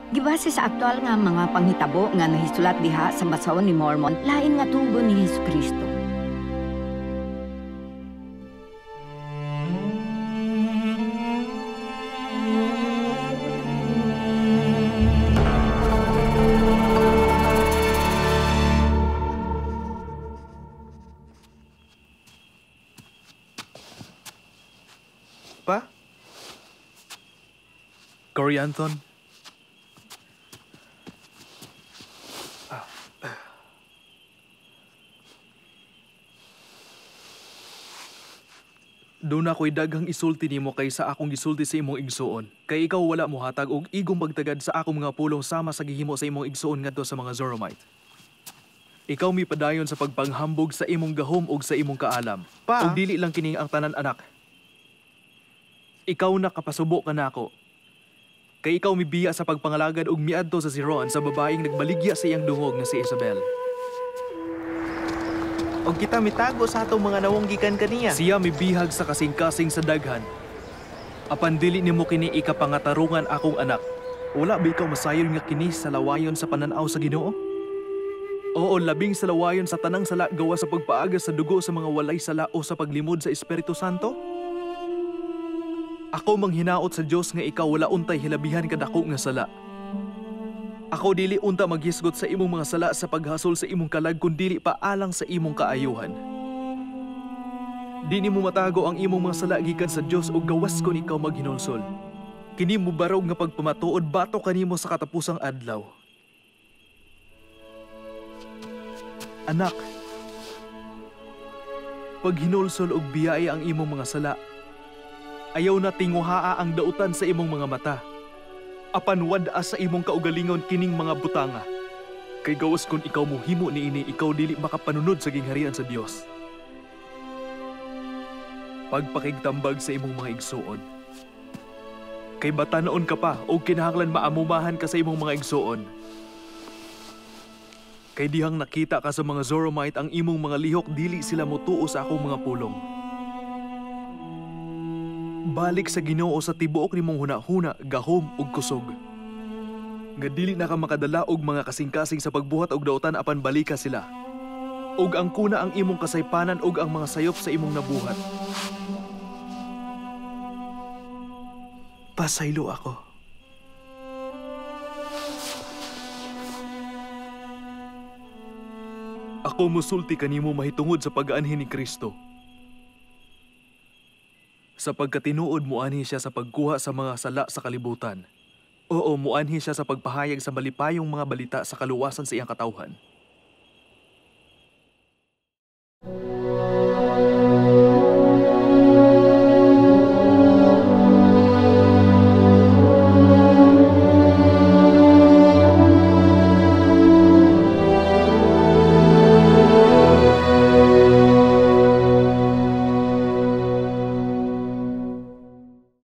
Gibase sa aktual nga mga panghitabo nga nahisulat diha sa basahon ni Mormon, lain nga tugon ni Hesukristo. Pa? Corianton? Doon ako'y daghang isulti nimo kaysa akong gisulti sa imong igsuon. Kay ikaw wala mohatag og igong pagtagad sa akong mga pulong sama sa gihimo sa imong igsuon ngadto sa mga Zoromite. Ikaw mipadayon sa pagpanghambog sa imong gahom og sa imong kaalam. Pa? Ug dili lang kini ang tanan, anak. Ikaw nakapasubo ka nako. Kay ikaw mibiya sa pagpangalagad og miadto sa Siron sa babaeng nagbaligya sa iyang dungog nga si Isabel. Og kita mitago sa atong mga nawong gikan kaniya. Siya mibihag sa kasing-kasing sa daghan. Apan dili nimo kini ikapangatarungan akong anak. Wala ba ikaw masayon nga kini sa lawayon sa pananaw sa Ginoo? Oo, labing sa lawayon sa tanang sala gawa sa pagpaagas sa dugo sa mga walay sala o sa paglimod sa Espiritu Santo? Ako manghinaot sa Dios nga ikaw wala untay hilabihan kadako nga sala. Ako dili unta maghisgot sa imong mga sala sa paghasol sa imong kalag kun dili pa alang sa imong kaayuhan. Di nimo matago ang imong mga sala gikan sa Dios ug gawas kon ikaw maghinulsol. Kini mobarog nga pagpamatuod bato kanimo sa katapusang adlaw. Anak, paghinulsol og biyai ang imong mga sala, ayaw na tinguhaa ang dautan sa imong mga mata. Apan wad-a sa imong kaugalingon kining mga butanga. Kay gawas kon ikaw mohimo niini, ikaw dili makapanunod sa gingharian sa Dios. Pagpakigtambag sa imong mga igsuon. Kay batan-on ka pa og kinahanglan maamumahan ka sa imong mga igsuon. Kay dihang nakita ka sa mga Zoromite ang imong mga lihok, dili sila motuo sa akong mga pulong. Balik sa Ginoo sa tibuok nimong hunahuna, gahom ug kusog. Nga dili na ka makadala og mga kasing-kasing sa pagbuhat og dautan apan balika sila. Og ang kuna ang imong kasaypanan ug ang mga sayop sa imong nabuhat. Pasaylo ako. Ako musulti kanimo mahitungod sa pag-aanhi ni Kristo. Sa pagkatinuod muanhi siya sa pagkuha sa mga sala sa kalibutan. Oo, muanhi siya sa pagpahayag sa malipayong mga balita sa kaluwasan sa iyang katawhan.